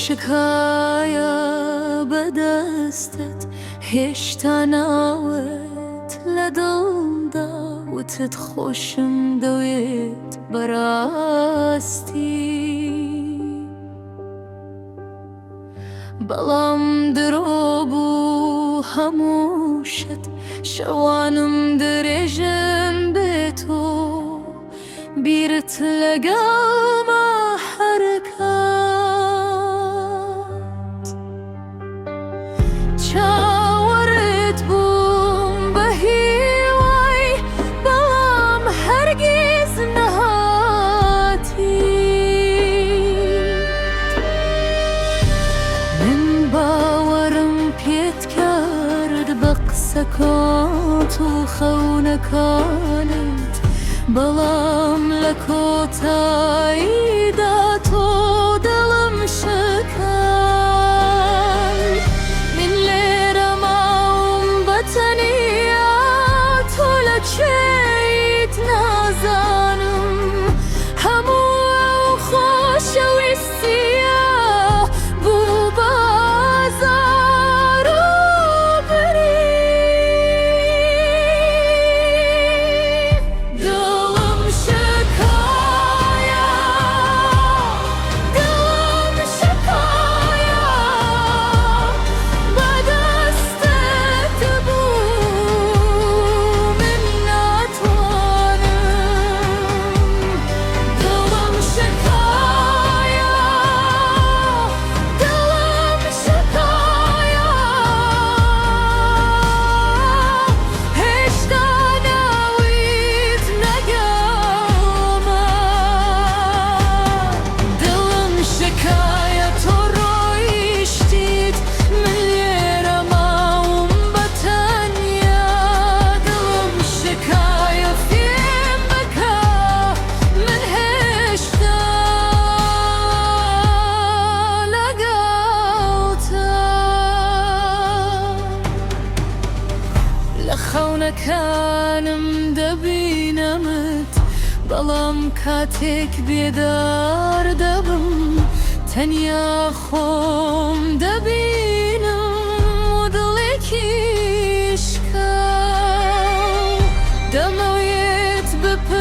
شکایە بەدەستت هێشتا ناوت لە دڵدا وتت خۆشم دەوێت بەڕاستی بەڵام درۆ بوو هەموو شت شەوانم درێژن بێ تۆ بیرت لەگەڵما هەرکات چاوەڕێت بووم بە هیوای بەڵام هەرگیز نەهاتیت. من باوەڕم پێت کرد بە قسەکانت و خەونەکانت بەڵام لە کۆتاییدا تۆ دڵم شکاند. من لێرە ماوم بە تەنیا تۆ لە کوێیت نازانم هەموو ئەو خۆشەویستییە بوو بە ئازار و برین. دڵم شکایە دڵم شکایە بەدەستت بوو من ناتوانم دڵم شکایە دڵم شکایە هێشتا ناویت نەگەڵمە دڵم شکایە تۆ ڕۆیشتیت من لێرە ماوم بە تەنیا دڵم شکایە فێم بکە من هێشتا لەگەڵتم. لە خەونەکانم دەبینمت بەڵام کاتێک بێدار دەبم تەنیا خۆم دەبینم و دڵێکی شکاو دەمەوێت بپرسم.